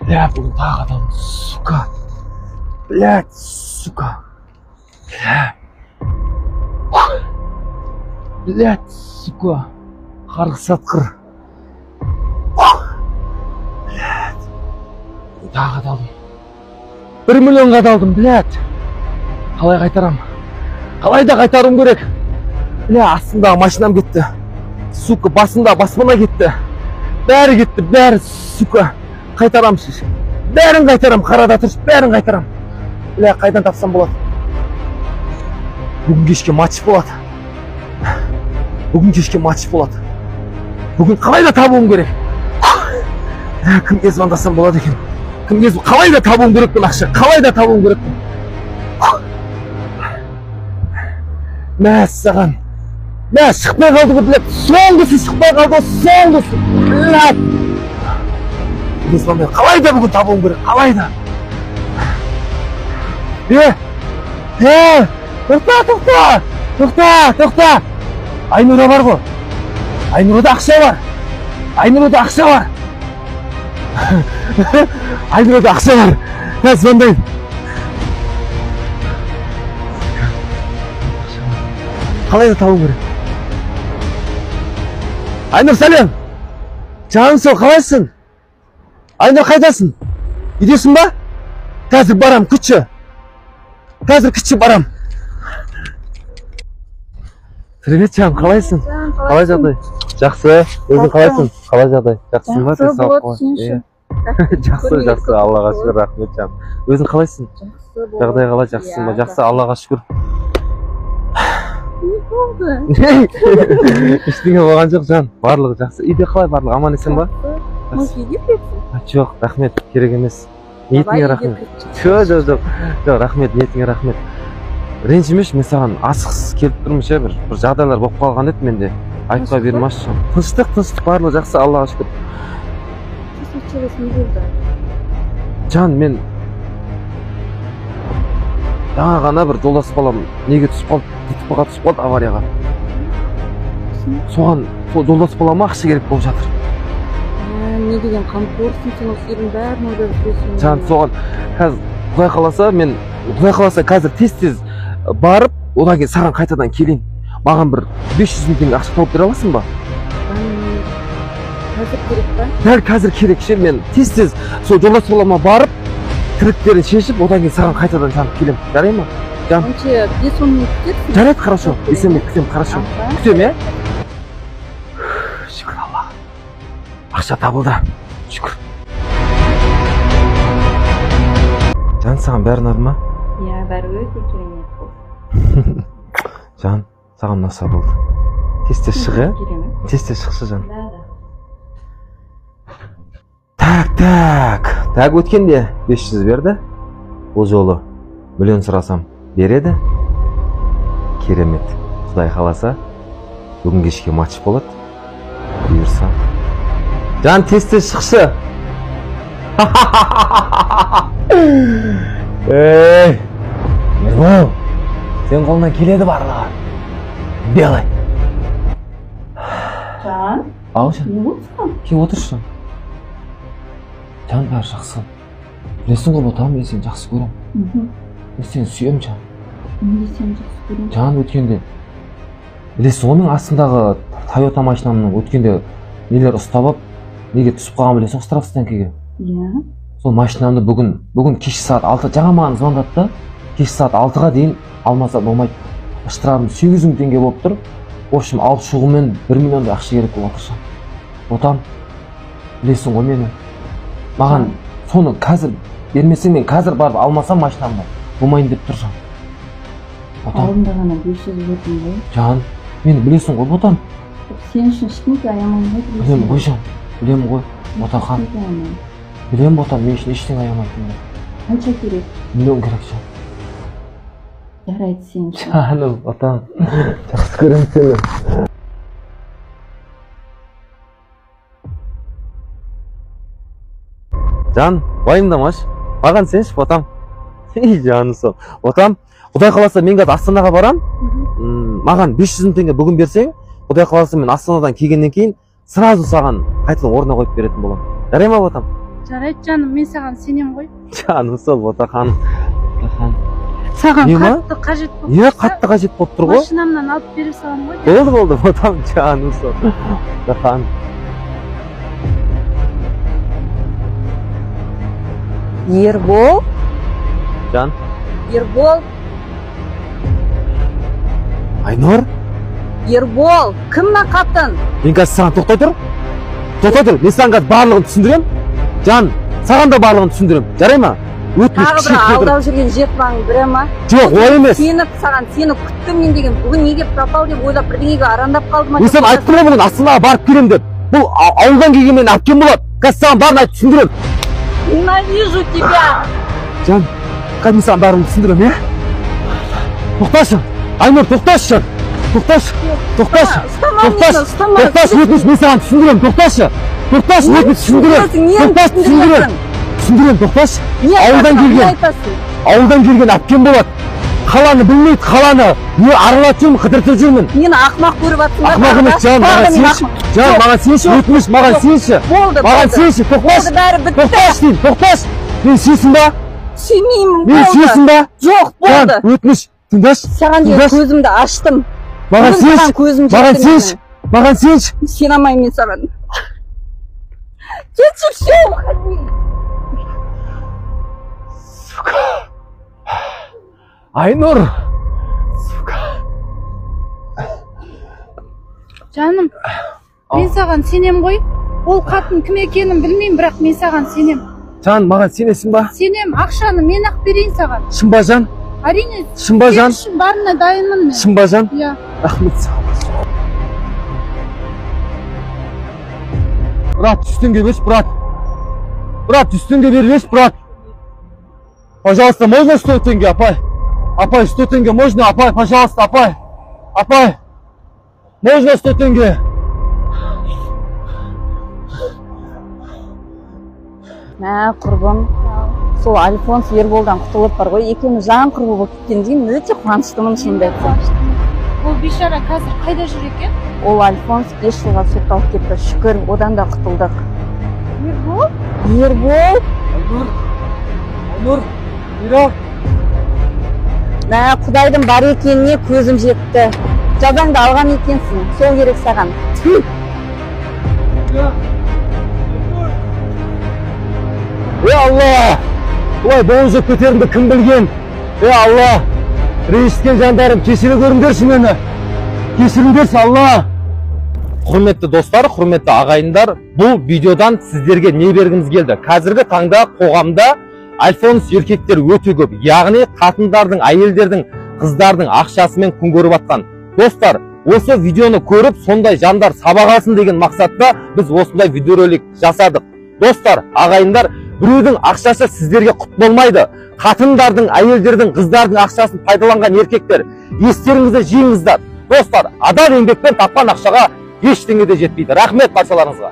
Бля, бүгін тағы адам, сука. Блядь, сука. Бля. Блядь, сука. Қарғыс атқыр. Блядь. Тағы адалдым. 1 миллионға адалдым, блядь. Қалай қайтарам? Қалай да қайтаруым керек. Бля, астымдағы машинам кетті. Сука, басымда баспана кетті. Бәрі кетті, бәрі, сука. Қайтарам шеш. Бәрін қайтарам, қарада тұршы, бәрін қайтарам. Бля, қайдан тапсам болады? Бүгін кешке матч болады. Бүгін кешке матч болады. Бүгін қалай да табуым керек. Кімге звондасам болады екен? Кімге қалай да табуым керекпін ақша, қалай да табуым керекпін. Мәссаған. Мә, шықпай қалды ғой, блядь. Соңғысы шықпай қалды, соңғысы. Блядь. Қалай да бүгін табуым керек, қалай да. Тоқта, тоқта, тоқта, тоқта. Айнұра бар ғой. Айнұрада ақша бар. Айнұрада ақша бар. Айнұрада ақша бар. Қазір звондайын. Қалай да табуым керек. Айнұр, сәлем. Жаным сол, қалайсың? Айнұр, қайдасың? Үйдесің ба? Қазір барам, күтші. Қазір күтші барам. Привет, жаным, қалайсың? Қалай жағдай? Жақсы. Өзің қалайсың? Қалай жағдай? Жақсың ба? Жақсы, болады, сен. Жақсы, жақсы, Аллаға шүкір, рахмет, жаным. Өзің қалайсың? Жақсы, болады. Жағдай қалай, жақсың ба? Жақсы, Аллаға шүкір. Не болды? Ештеңе болған жоқ, жан. Барлығы жақсы. Үйде қалай барлығы? Аман есен ба? Может, үйге кіресің? Жоқ, рахмет, керек емес. Ниетіңе рахмет. Жоқ, жоқ, жоқ. Жоқ, рахмет, ниетіңе рахмет. Ренжімеші, мен саған асықсыз келіп тұрмын ше, бір жағдайлар болып қалған еді менде. Айтпай бермеші. Тыныштық, тыныштық, барлығы жақсы, Аллаға шүкір. Что случилось, не болды? Жан, мен жаңа ғана бір жолдас балам неге түсіп қалды, ДТП-ға түсіп қалды, аварияға. Соған, сол жолдас балама ақша керек болып жатыр. Не деген қамқорсың сен, осы елдің бәрін ойлап жүресің. Жан, соған қазір Құдай қаласа, мен Құдай қаласа қазір тез-тез барып, одан кейін саған қайтадан келейін. Маған бір 500 мың теңге ақша тауып бере аласың ба? Қазір керек па? Дәл қазір керек ше, мен тез-тез сол жолдас балама барып, тірліктерін шешіп, одан кейін саған қайтадан жанып келемін. Жарай ма? Жан. Онша 5-10 минут күтерсің? Жарайды, хорошо. 5 минут күтемін, хорошо. Күтемін, иә? Шүкір Аллаға. Ақша табылды. Шүкір. Жан, саған бәрі ұнады ма? Иә, бәрі өте керемет болды. Жан, саған ұнаса болды. Тез-тез шық, иә? Тез-тез шықшы, жан. Да, да. Так, так. Так, өткенде 500 берді. Бұл жолы миллион сұрасам береді. Керемет. Құдай қаласа, бүгін кешке матч болады. Бұйырса. Жан, тез-тез шықшы. Ей, Ербол, сен қолынан келеді барлығы. Белый. Жан, ау, жан. Не болды саған? Кел отыршы. Жан, бәрі жақсы. Білесің ғой, ботам, мен сені жақсы көремін. Мен сені сүйемін, жан. Мен де сені жақсы көремін. Жан, өткенде білесің ғой, менің астымдағы Тойота машинамның өткенде нелер ұстап алып, неге түсіп қалған білесің ғой, штрафстоянкаға. Иә. Сол машинамды бүгін кешкі сағат 6, жаңа маған звондады да, кешкі сағат 6-ға дейін алмаса болмайды. Штрафым 800 мың теңге болып тұр. В общем, алып шығумен 1 миллиондай ақша керек болып жатыр. Ботам, білесің ғой мені. Маған соны қазір бермесең, мен қазір барып алмасам машинамды болмайын деп тұр, жан. Ботам. Алдында ғана 500 бердім ғой. Жан, мені білесің ғой, ботам. Сен үшін ештеңе аямаймын ғой. Білемін ғой, жан. Білемін ғой, ботақан. Білемін, ботам, мен үшін ештеңе аямайтыныңды. Қанша керек? Миллион керек, жан. Жарайды, сен үшін. Жаным, ботам, жақсы көремін сені. Жан, уайымдамашы. Маған сенші, ботам. Ей, жаным сол. Ботам, Құдай қаласа, мен қазір Астанаға барам. Маған 500 мың теңге бүгін берсең, Құдай қаласа, мен Астанадан келгеннен кейін сразу саған қайтадан орнына қойып беретін боламын. Жарай ма, ботам? Жарайды жаным, мен саған сенем ғой. Жаным сол, Ботақан. Ботақан. Саған қатты қажет болып тұрса. Қатты қажет болып тұр ғой. Машинамнан алып бере саламын ғой. Болды, болды, Ботам, жаным сол. Ботақан. Ербол? Жан? Ербол? Айнұр? Ербол, кім мына қатын? Мен қазір саған тоқтай тұр. Тоқтай тұр, мен саған қазір барлығын түсіндірем. Жан, саған да барлығын түсіндірем. Жарай ма? Өтініш, тағы бір алдап жүрген жертваның бірі ма? Жоқ, олай емес. Сеніп саған, сені күттім мен деген, бүгін неге пропал деп ойлап бірдеңеге арандап қалды ма? Мен саған айттым ғой бүгін Астанаға барып келемін деп. Бұл ауылдан келген менің әпкем болады. Қазір саған барын айтып түсіндірем. Ненавижу тебя. Жан, қазір мен саған барлығын түсіндірем, иә? Тоқташы, Айнұр, тоқташы. Тоқташы, тоқташы, тоқташы, тоқташы, өтініш, мен саған түсіндірем, тоқташы. Тоқташы, өтініш, түсіндірем. Тоқташы, түсіндірем. Түсіндірем, тоқташы. Ауылдан келген әпкем болады. Қаланы білмейді, қаланы. Не аралатып жүрмін, қыдыртып жүрмін. Мені ақмақ көріп атсың ба? Ақмақ емес, жан, маған сенші. Жан, маған сенші, өтініш, маған сенші. Болды, маған сенші, тоқташы. Тоқташы деймін, тоқташы. Мені сүйсің ба? Сүймеймін, болды. Мені сүйсің ба? Жоқ, болды. Жан, өтініш, тыңдашы. Саған деген көзімді аштым. Маған сенші, маған сенші, маған сенші. Сене алмаймын мен саған. Кетші, все, уходи. Сука. Айнұр. Сука. Жаным, мен саған сенем ғой. Ол қатын кім екенін білмеймін, бірақ мен саған сенем. Жан, маған сенесің ба? Сенем, ақшаны мен ақ берейін саған. Шын ба, жан? Әрине. Шын ба, жан? Сен үшін барына дайынмын мен. Шын ба, жан? Иә. Рахмет саған. Брат, 100 теңге берші, брат. Брат, 100 теңге берші, брат. Пожалуйста, можно 100 тенге, апай? Апай, 100 тенге можно? Апай, пожалуйста, апай. Апай, можно 100 тенге? Мә, құрбым, сол Альфонс Ерболдан құтылып бар ғой, екеуміз жан құрбы болып кеткен деймін, өте қуаныштымын шынымды айтсам. Ол бейшара қазір қайда жүр екен? Ол Альфонс 5 жылға сотталып кетті, шүкір, одан да құтылдық. Ербол? Ербол? Айнұр, Айнұр, Мира. Мә, Құдайдың бар екеніне көзім жетті. Жазаңды алған екенсің, сол керек саған. Е Алла, бұлай боғын жеп кетерімді кім білген? Е Алла, ренжіткен жандарым, кешіре көріңдерші мені. Кешіріңдерші, Алла. Құрметті достар, құрметті ағайындар, бұл видеодан сіздерге не бергіміз келді? Қазіргі таңда қоғамда альфонс еркектер өте көп, яғни қатындардың, әйелдердің, қыздардың ақшасымен күн көріп атқан. Достар, осы видеоны көріп, сондай жандар сабақ алсын деген мақсатта біз осындай видеоролик жасадық. Достар, ағайындар, біреудің ақшасы сіздерге құт болмайды. Қатындардың, әйелдердің, қыздардың ақшасын пайдаланған еркектер, естеріңізді жиыңыздар. Достар, адал еңбекпен тапқан ақшаға ештеңе де жетпейді. Рахмет баршаларыңызға.